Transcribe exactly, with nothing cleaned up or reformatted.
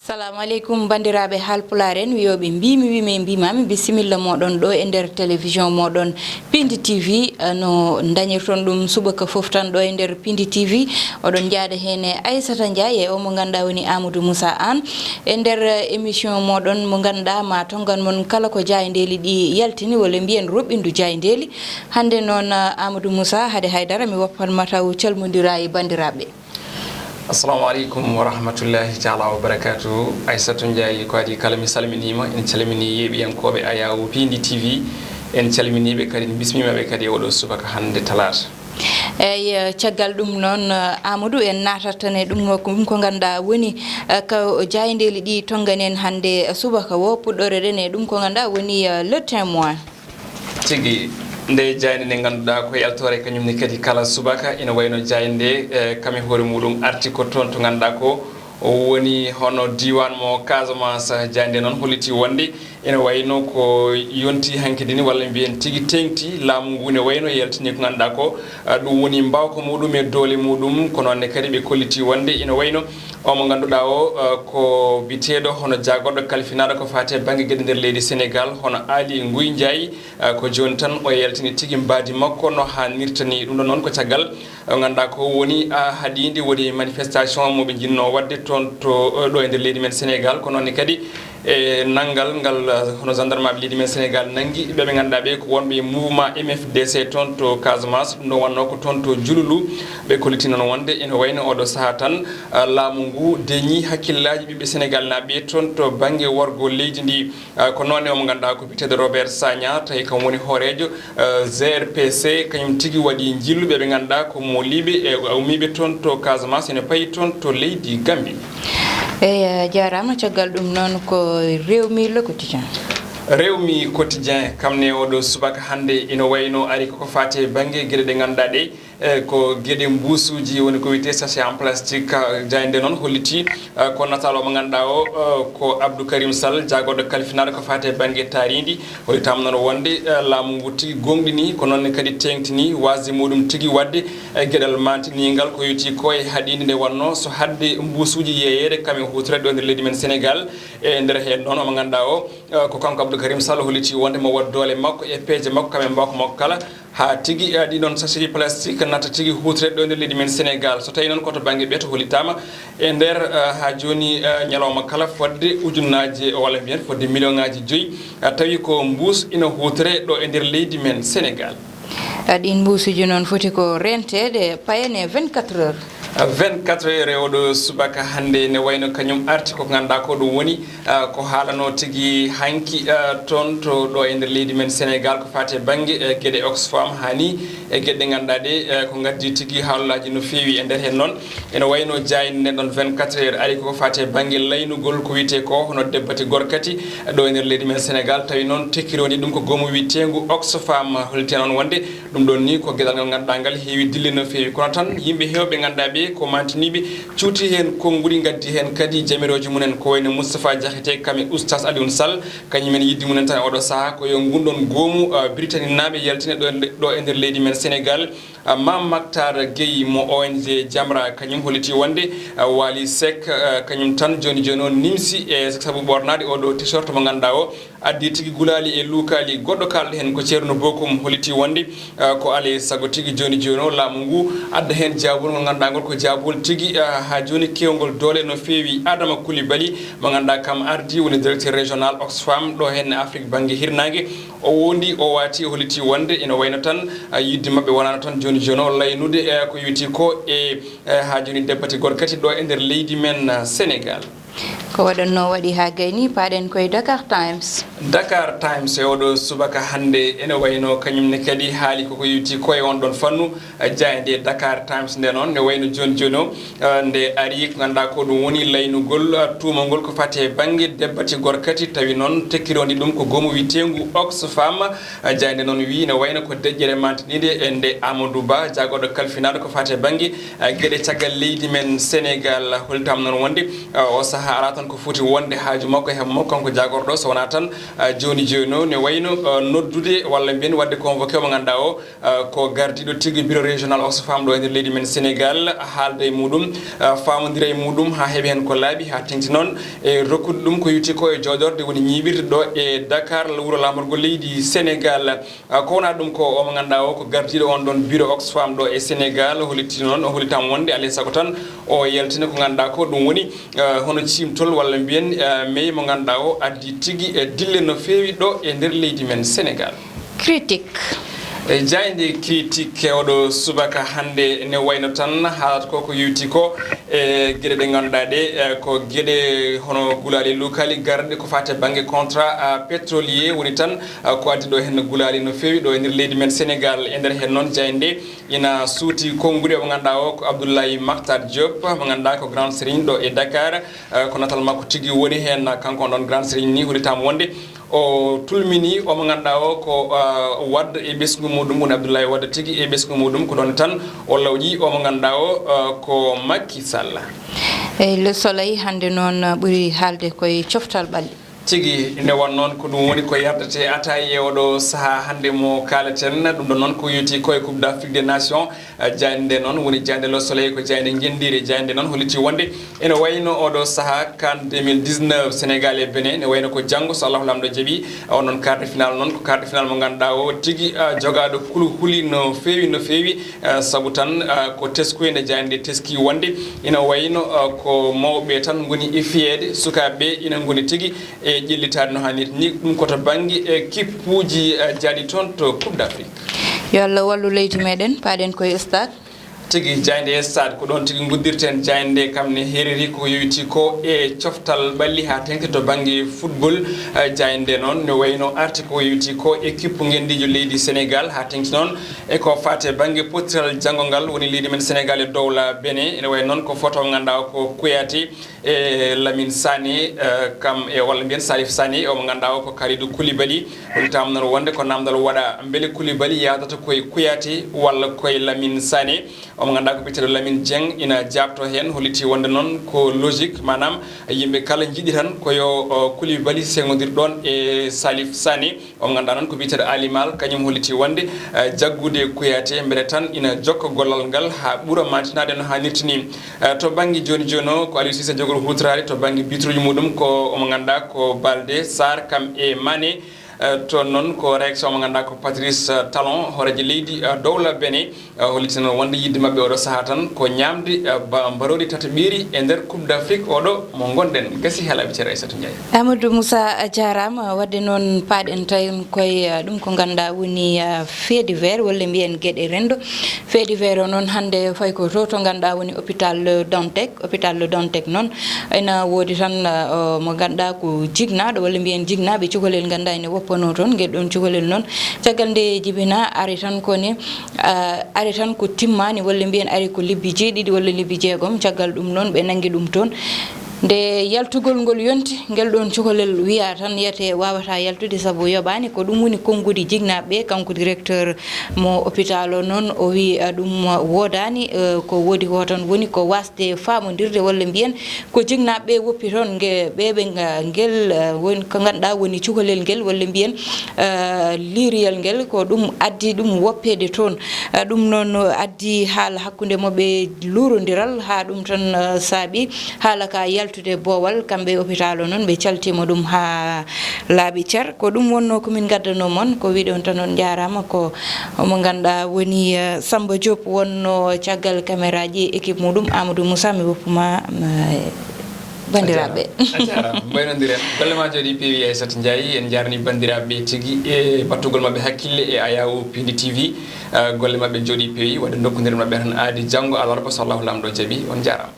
Assalamu aleykum, banndiraaɓe haalpulaar en, wiyooɓe mbiimi, wiimi e mbiimaami, bisimilla mooɗon ɗo e nder télévision mooɗon Pindi T V. Eh, no dañirton ɗum subaka fof tan ɗo e nder Pindi T V. Oɗon njaada heen e Aissata Ndiaye e o mo ngannduɗaa woni Amadou Moussa Anne e nder, eh, émission mooɗon mo ngannduɗaa ma tonngan mon kala ko jaayndeeli ɗi yaltini, walla mbiyen roɓɓindu jaayndeeli. Hannde noon, eh, Amadou Moussa, hade haydara mi woppan ma taw calmondiraa e banndiraaɓe. Assalamu aleykum wa rahmatullahi taala wa barakatuhu. Aissatou Ndiaye ko adi kala mi salminiima, en calmini yeeɓiyankooɓe Ayawu Pindi T V, en calminiiɓe kadi, en bismiima ɓe kadi e oɗo subaka hannde talaata. Eyi, caggal ɗum noon, Amadou, en naatat tan e ɗum ko, ɗum ko ngannduɗaa woni, eh, ko jaayndeeli ɗi tonngani en hannde subaka o, puɗɗoreɗen e ɗum ko ngannduɗaa woni, eh, Le Témoin. Tigi, nde jaaynde nde ngannduɗaa ko yaltoore kañum ne kadi kala subaka, ina wayno jaaynde nde, eh, kam e hoore muɗum arti ko toon to ngannduɗaa ko o woni hono diiwaan mo Casamance. Jaaynde nde noon holliti wonde ina wayno ko yonti hanki dini walla mbiyen tigi teeŋti laamu ngu ne wayno yaltini ko ngannduɗaa ko, eh, ɗum woni mbaawka muɗum e doole muɗum, ko noon ne kadi ɓe kolliti wonde ina wayno o mo ngannduɗaa o, eh, ko biteeɗo hono jaagorɗo kalfinaaɗo ko faati e bannge geɗe nder leydi Sénégal, hono Aly Ngouille Ndiaye, eh, ko jooni tan o yaltini tigi mbaadi makko no haanirta ni. Ɗum ɗo noon ko caggal, eh, ngannduɗaa ko woni, ah, haɗiinde woni manifestation mo ɓe njinnoo waɗde toon to, eh, ɗo e nder leydi men Sénégal, ko noon ne kadi e nanngal ngal, eh, hono gendarmeɓe leydi men Sénégal nanngi ɓe ɓe ngannduɗaa ɓe ko wonɓe e mouvement M F D C toon to Casamance, ɗum ɗo wonnoo ko toon to Diouloulou. Ɓe kolliti noon wonde ina wayno oɗo sahaa tan, eh, laamu ngu deñi hakkillaaji ɓiɓɓe Sénégal naaɓe toon to bannge worgo leydi ndi. Eh, ko noon ne o mo ngannduɗaa ko biteeɗo Robert Sagna, tawi kam woni hooreejo, eh, G R P C, kañum tigi waɗi njillu ɓe ɓe ngannduɗaa ko moliiɓe e ummiiɓe toon to Casamance, ene payi toon to leydi Gambie. Eyi, a jaaraama. Caggal ɗum noon ko Rewmi Le Quotidien. Rewmi Quotidien, kam ne oɗo subaka hannde ina wayno ari koko faati e bannge geɗe ɗe ngannduɗaa ɗe, eh, ko geɗe mbuusuuji woni ko wiyetee sachet en plastique. Eh, jaaynde noon holliti, eh, ko nataal o mo ngannduɗaa o, eh, ko Abdou Karim Sall, jaagorɗo kalfinaaɗo ko faati e bannge taariindi. Hollitaama noon wonde, eh, laamu ngu tigi gooŋɗini, ko noon ne kadi teeŋtini waasde muɗum tigi waɗde, eh, geɗal maantiniingal ko yowiti ko e haɗiinde nde wonnoo so haɗde mbuusuuji yeeyeede kam e huutoreede ɗo e nder leydi men Sénégal. E nder heen noon, o mo ngannduɗaa o, eh, ko kanko Abdou Karim Sall holliti wonde mo waɗ doole makko e peeje makko kam e mbaawka makko kala, haa tigi, eh, ɗiɗon sachetji plastique natta tigi huutoreede ɗo e nder leydi men Sénégal. So tawii noon ko to bannge ɓeto hollitaama e nder, eh, haa jooni, eh, ñalawma kala fodde ujunnaaje walla mbiyen fodde million ŋaaji joyi, eh, tawi ko mbuus ina huutoree ɗo e nder leydi men Sénégal. Eh, ɗiin mbuusuuji noon foti ko renteede, payane vingt-quatre heures. Vingt-quatre heures e oɗo subaka hannde ne wayno kañum arti ko ngannduɗaa ko ɗum woni, ah, ko haalanoo tigi hanki, ah, toon to ɗo e nder leydi men Sénégal ko faati e bannge, eh, geɗe Oxfam haa ni e geɗe ɗe ngannduɗaa ɗe, eh, ko ngaddi tigi haalolaaji no feewi e nder heen noon. Ene wayno jaaynde nden ɗon vingt-quatre heures ari ko faati e bannge laynugol ko wiyetee ko hono debbati gorkati ɗo e nder leydi men Sénégal, tawi noon tekkirondi ɗum ko goomu wiyeteengu Oxfam. Holliti noon wonde ɗum ɗon ni ko geɗal ngal ngannduɗaa ngal heewi dille no feewi. Kono tan yimɓe heewɓe ngannduɗaa ɓe ko maantiniiɓe cuuti heen konnguɗi, ngaddi heen kadi jamirooji mumen ko wayno Moustapha Diakhaté kam e Oustaz Alioune Sall. Kañum en yidde mumen tan e oɗo sahaa ko yo ngun ɗon goomu, ah, Biritaninaaɓe yaltine ɗo, ɗo e nder leydi men Sénégal. Ah, Mame Mactar Guèye mo O N G Jamra kañum holliti wonde, ah, Waly Seck, ah, kañum tan jooni jooni o nimsi e sabu ɓoornaade oɗo t-shirt mo ngannduɗaa o addi tigi gulaali e luukaali. Goɗɗo kaalɗo heen ko Ceerno Bokum holliti wonde, ah, ko alaa e sago tigi jooni jooni o laamu ngu adda heen jaabuwol ngol ngannduɗaa ngol ko jaabuwol tigi, ah, haa jooni keewngol doole no feewi. Adama Coulibaly mo ngannduɗaa kam ardii woni directeur régional Oxfam ɗo heen e Afrique bannge hirnaange. O wondi, o waati, o holliti wonde ina wayno tan, ah, yidde maɓɓe wonaano tan jooni jooni o laynude, eh, ko yowiti ko e, eh, haa jooni debbati gorkati ɗo e nder leydi men, ah, Sénégal. Ko waɗannoo waɗi haa gayni, paaɗen koye Dakar Times. Dakar Times e oɗo subaka hannde ene wayno kañum ne kadi haali koko yowiti ko e on ɗon fannu, eh, jaaynde Dakar Times nde noon ne wayno jooni jooni o, eh, nde ari ko ngannduɗaa ko ɗum woni laynugol, eh, tuumol ngol ko faati e bannge debbati gorkati, tawi noon tekkirondi ɗum ko goomu wiyeteengu Oxfam. Eh, jaaynde noon wiyi ne wayno ko deƴƴere maantiniinde e nde Amadou Ba, jaagorɗo kalfinaaɗo ko faati e bannge, eh, geɗe caggal leydi men Sénégal. Hollitaama noon wonde, eh, o sahaa alaa tan ko foti wonde haaju makko e heɓa makko kanko jaagorɗo, so wonaa tan, ah, jooni jooni o ne wayno, ah, noddude walla mbiyen waɗde convoqué mo ngannduɗaa o, ah, ko gardiiɗo tigi bureau régional Oxfam ɗo e nder leydi men Sénégal, haalda e muɗum, ah, faamondira e muɗum haa heɓa heen ko laaɓi, haa teŋti noon e rokkude ɗum ko yowiti ko e jooɗorde woni ñiiɓirde ɗo e Dakar, wuro laamorgo leydi Sénégal. Ah, ko wonaa ɗum ko o mo ngannduɗaa o ko gardiiɗo on ɗon bureau Oxfam ɗo e Sénégal, o hollitii noon, o hollitaama wonde alaa e sago tan o yaltina ko ngannduɗaa ko ɗum woni, ah, hono ciimtol walla mbiyen, ah, mey mo ngannduɗaa o addi tigi e dille no feewi ɗo e nder leydi men Sénégal. Critique. E jaaynde Critique oɗo subaka hannde ne wayno tan haalata ko ko yowiti ko e geɗe ɗe ngannduɗaa ɗe, eh, ko geɗe hono gulaali lukaali garɗe ko faati e bannge contrat, ah, pétrolier woni tan, ah, ko addi ɗo heen gulaali no feewi ɗo e nder leydi men Sénégal. E nder heen noon jaaynde ina suuti konnguɗi mo ngannduɗaa o ko Abdoulaye Makhtar Diop, mo ngannduɗaa ko Grand Serigne ɗo e Dakar, eh, ko natal makko tigi woni heen, kanko on ɗon Grand Serigne ni hollitaama wonde o tulmini o mo ngannduɗaa o ko, ah, Wade e ɓesngu muɗum, woni Abdoulaye Wade tigi e ɓesngu muɗum, ko ɗon tan o lawƴi o mo ngannduɗaa o, ah, ko Macky Sall. Eyi, Le Soleil hannde noon ɓuri haalde koye coftal ɓalli. Tigi, nde won noon ko ɗum woni ko yardete ataye e oɗo sahaa hannde mo kaaleten, ɗum ɗon noon ko yowiti koye Coupe d'Afrique des Nations. Eh, jaaynde nde noon woni jaaynde Le Soleil, ko jaaynde ngenndiire. Jaaynde nde noon hollitii wonde ene wayno oɗo sahaa CAN deux mille dix-neuf Sénégal e Bénin, ene wayno ko janngo, so Allahu Laamɗo jaɓi, on ɗon quart de finale noon, ko quart de finale mo ngannduɗaa o tigi, ah, jogaaɗo kuluhuli no feewi, no feewi, ah, sabu tan, ah, ko teskuye nde jaaynde nde teski wonde ina wayno, ah, ko mawɓe tan ngoni e fiyeede, sukaaɓe ɓe ina ngoni tigi e ƴellitaade no haanirta ni, ɗum ko to bannge, eh, kippuuji, eh, jaaɗi toon to Coupe d'Afrique. Yo Allah wallu leydi meɗen, paaɗen koye stade. Tigi, jaaynde e stade, ko ɗoon tigi nguddirten jaaynde nde, kam ne heeriri ko yowiti ko e coftal ɓalli haa teŋti to bannge football. Eh, jaaynde nde noon ne wayno arti ko yowiti ko e kippu ngenndiijo leydi Sénégal haa teŋti noon e ko faati e bannge pottiral janngo ngal woni leydi men Sénégal e dowla Bénin. Ene wayi noon ko photo ngannduɗaa ko Kouyaté e Lamine Sané, eh, kam e walla mbiyen Salif Sané, o mo ngannduɗaa o ko Kalidou Koulibaly. Hollitaama noon wonde ko naamndal waɗa mbele Koulibaly yahdata koye Kouyaté walla koye Lamine Sané. O mo ngannduɗaa ko biyeteeɗo Lamine Dieng ina jaabtoo heen, hollitii wonde noon ko logique, maanaam yimɓe kala njiɗi tan ko yo, o, Koulibaly seŋodir ɗoon e Salif Sané. O mo ngannduɗaa noon ko biyeteeɗo Ali Mal, kañum hollitii wonde, eh, jaggude Kouyaté mbele tan ina jokka gollal ngal haa ɓura maantinaade no haanirta ni. Eh, to bannge jooni jooni o, ko Aliou Cissé jogori huutoraade, to bannge bitruuji muɗum ko o mo ngannduɗaa ko Balde, Sarr, kam e Mané. Eh, toon noon ko réaction mo ngannduɗaa ko Patrice, eh, Talon, hooreejo leydi, eh, dowla Bénin, eh, hollitii noon wonde yiɗde maɓɓe oɗo sahaa tan ko ñaamde, eh, ba-, mbaroodi tataɓeeri e nder Coupe d'Afrique oɗo mo ngonɗen. Gasi haalaaɓe, ceerno Aissatou Ndiaye. Amadou Moussa, a jaaraama. Waɗde noon paaɗen tan koye, eh, ɗum ko ngannduɗaa woni, eh, fait divers walla mbiyen geɗe renndo. Fait divers o noon hannde fayi ko to, to ngannduɗaa woni hôpital Le Dantec. Hôpital Le Dantec noon ina woodi tan, uh, mo ngannduɗaa ko jignaaɗo walla mbiyen jignaaɓe cukalel ngannduɗaa ene woppanoo toon. Ngel ɗoon cukalel noon caggal nde jibinaa ari tan ko ne, uh, ari tan ko timmaani walla mbiyen ari ko lebbi jeeɗiɗi walla lebbi jeegom. Caggal ɗum noon ɓe nanngi ɗum toon. Nde yaltugol ngol yonti, ngel ɗoon cukalel wiyaa tan yiyetee waawataa yaltude sabu yoɓaani. Ko ɗum woni konnguɗi jignaaɓe ɓe. Kanko directeur mo hôpital o noon o wii, uh, ɗum woodaani, uh, ko woodi ko tan woni ko waas de faamondirde walla mbiyen ko jignaaɓe ɓe woppi toon nge-, ɓe ɓe nga-, ngel, eh, woni ko ngannduɗaa woni cukalel ngel walla mbiyen, eh, liiriyal ngel ko ɗum addi ɗum woppeede toon. Eh, ɗum noon addi haala hakkunde maɓɓe luurondiral haa ɗum tan, eh, saaɓi haala ka yaltude boowal kamɓe hôpital o noon ɓe caltiima ɗum haa laaɓi cer. Ko ɗum wonnoo ko min ngaddanoo mon ko wiɗon tan on njaaraama ko Mo ngannduɗaa woni, eh, Samba Diop wonno caggal kameraaji équipe muɗum, Amadou Moussa, mi woppuma, eh, banndiraaɓe. A jaaraama. A jaaraama. Mbaynondiren. Golle ma jooɗi peewi, Aissata Ndiaye. En njaarni banndiraaɓe tigi e battugol maɓɓe hakkille e Ayawu Pindi T V. Eh, golle maɓɓe jooɗi peewi, wadde ndokkondiren maɓɓe tan aadi janngo alarba so Allahu Laamɗo jaɓi. On njaaraama.